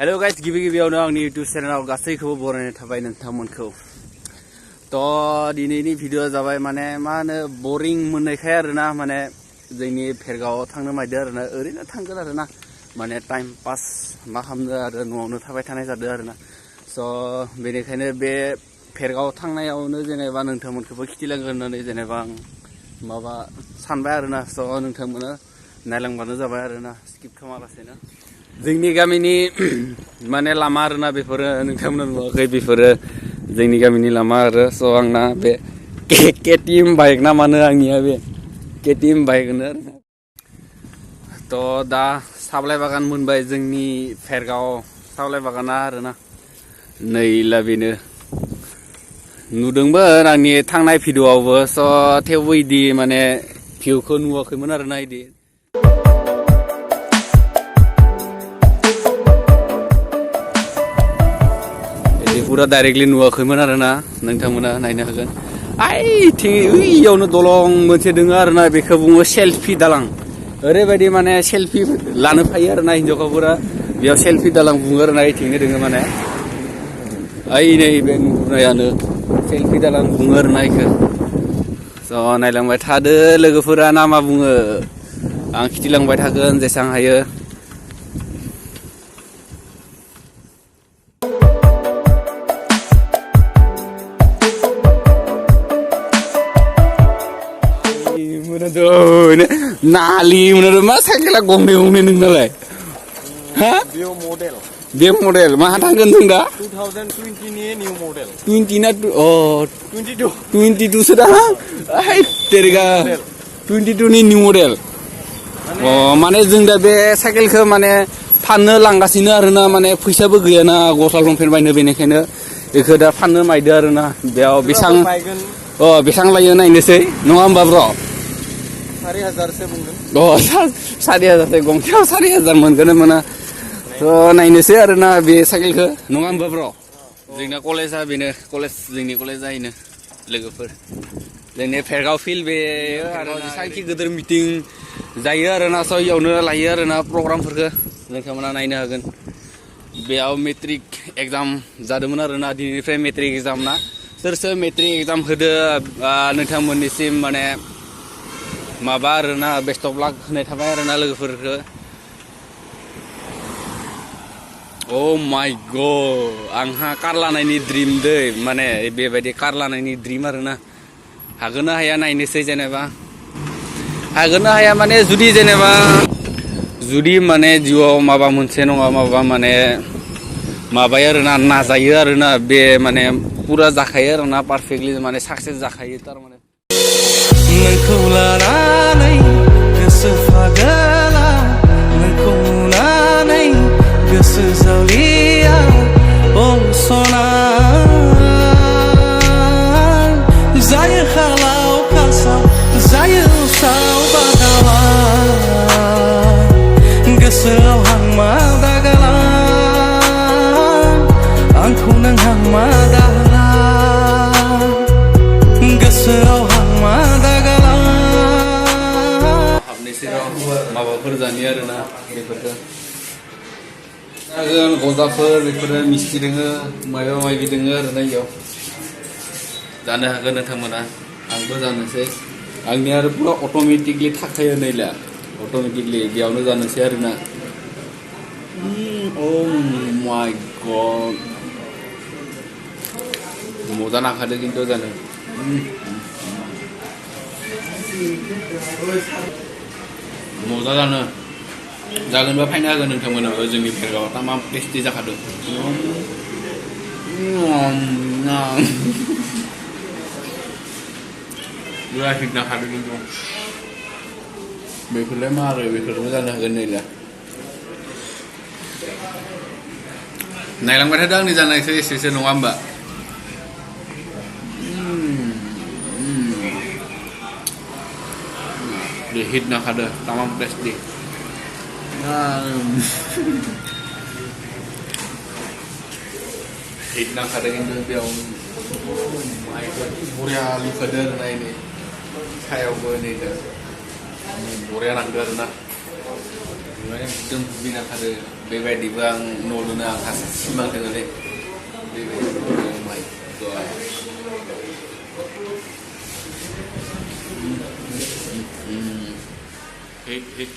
hello guys गिबियावनो आंनि YouTube चेनेलाव गासैखौबो बरायनाय थाबाय नोंथांमोनखौ तो दिनैनि भिडिअ जाबाय माने मा होनो बोरिं मोननायखाय आरोना माने जोंनि भेरगावआव थांनो नागिरदों आरोना ओरैनो थांगोन आरोना माने टाइम पास मा खालामनो आरो न'आवनो थाबाय थानाय जादों आरोना स' बेनिखायनो बे भेरगाव थांनायावनो जेनेबा नोंथांमोनखौबो खिथिलांगोन होननानै जेनेबा आं माबा सानबाय आरोना स' नोंथांमोना नायलांबानो जाबाय आरोना स्किप खालामालासेनो जोंनि गामिनि माने लामा आरोना बेफोरो नोंथांमोना नुवाखै बेफोरो जोंनि गामिनि लामा आरो स' आंना बे केटिएम बाइक ना मानो आंनिया बे केटिएम बाइक होनो आरोना थ' दा साबलाइ बागान मोनबाय जोंनि भेरगाव साबलाइ बागाना आरोना नै ला बेनो नुदोंमोन आंनि थांनाय भिडिअआवबो स' थेवबो इदि माने भिउखौ नुवाखैमोन आरोना इदि पुरा डाइरेक्टलि नुवाखैमोन आरोना नोंथांमोना नायनो हागोन ओइयावनो दलं मोनसे दोङो आरोना बेखौ बुङो सेल्फि दालां ओरैबायदि माने सेल्फि लानो फायो आरोना हिनजावफोरा बेयाव सेल्फि दालां बुङो आरोना इथिंनो दोङो माने ओइ नै बे नुहुरनायानो सेल्फि दालां बुङो आरोना इखौ स' नायलांबाय थादो लोगोफोरा ना मा बुङो आं खिथिलांबाय थागोन जेसां हायो नालि मा साइकेला गंनै नोंनालाय हा बे मडेल माहा थांगोन जों दा 2020 नि निउ मडेल 20 ना 22 सो दा तेरिगा 22 नि निउ मडेल माने जों दा बे साइकेलखौ माने फाननो लांगासिनो आरोना माने फैसाबो गैयाना गस्ला लंपेन्ट बायनो बेनिखायनो बेखौ दा फाननो नागिरदों आरोना बेयाव बेसां लायो नायनोसै नङा होमबा ब्र' 4000 बुंदों 4000 गंसेयाव 4000 मोनगोन मोना थ' नायनोसै आरोना बे साइकेलखौ नङा होमबा ब्र' जोंना कलेजआ बेनो जोंनि कलेजआ बेनो लोगोफोर जोंनि भेरगाव फिल्ड बे आरो जेसांखि गिदिर मिटिं जायो आरोना स' इयावनो लायो आरोना प्रग्रामफोरखौ नोंथांमोना नायनो हागोन बेयाव मेट्रिक एग्जाम जादोंमोन आरोना दिनैनिफ्राय मेट्रिक एग्जाम ना सोर मेट्रिक एग्जाम होदो नोंथांमोननिसिम माने माबा आरोना बेस्ट अफ लाक होनाय थाबाय आरोना लोगोफोरखौ अ माय गड आंहा कार लानायनि ड्रिम दै माने बेबायदि कार लानायनि ड्रिम आरोना हागोन ना हाया नायनोसै जेनेबा हागोन ना हाया माने जुदि माने जिउआव माबा मोनसे नङा माबा माने माबायो आरोना नाजायो आरोना बे माने पुरा जाखायो आरोना पारफेक्टलि माने साक्सेस जाखायो थारमाने नोंखौ लानानै गोसो फागोला नोंखौ नुनानै गोसो जावलिया अ सना जायो खालाव खासाव जायो उसाव बादावा गोसोआव हांमा दागाला आंखौ नों हांमा दाला गोसोआव हांमा माबाफोर जानि आरोना बेफोरखौ जागोन गजाफोर बेफोरो मिस्थि दोङो माबा माबि दोङो आरोना इयाव जानो हागोन नोंथांमोना आंबो जानोसै आंनि आरो पुरा अट'मेटिकलि थाखायो नैला अट'मेटिकलि बेयावनो जानोसै आरोना अ माय गड मजा नांखादों खिन्थु जानो मजा जागोनबा फायनो हागोन नोंथांमोनाबो जोंनि भेरगावआव तामाम टेस्टि जाखादों बिराद हिट नांखादों खिन्थु बेफोरलाय मा आरो बेफोरबो जानो हागोन नैला नायलांबाय थादों आंनि जानायखौ एसेसो नङा होमबा बे हिट नांखादों तामाम टेस्टि हिट नांखादों खिन्थु बेयाव बरिया लुखादों आरोना नै सायावबो नै दा बरिया नांदों आरोना एकदम बिना खादों बेबायदिबो आं न' लुनो आंहा सिमां दोङोलै बेबायदि oh my god hey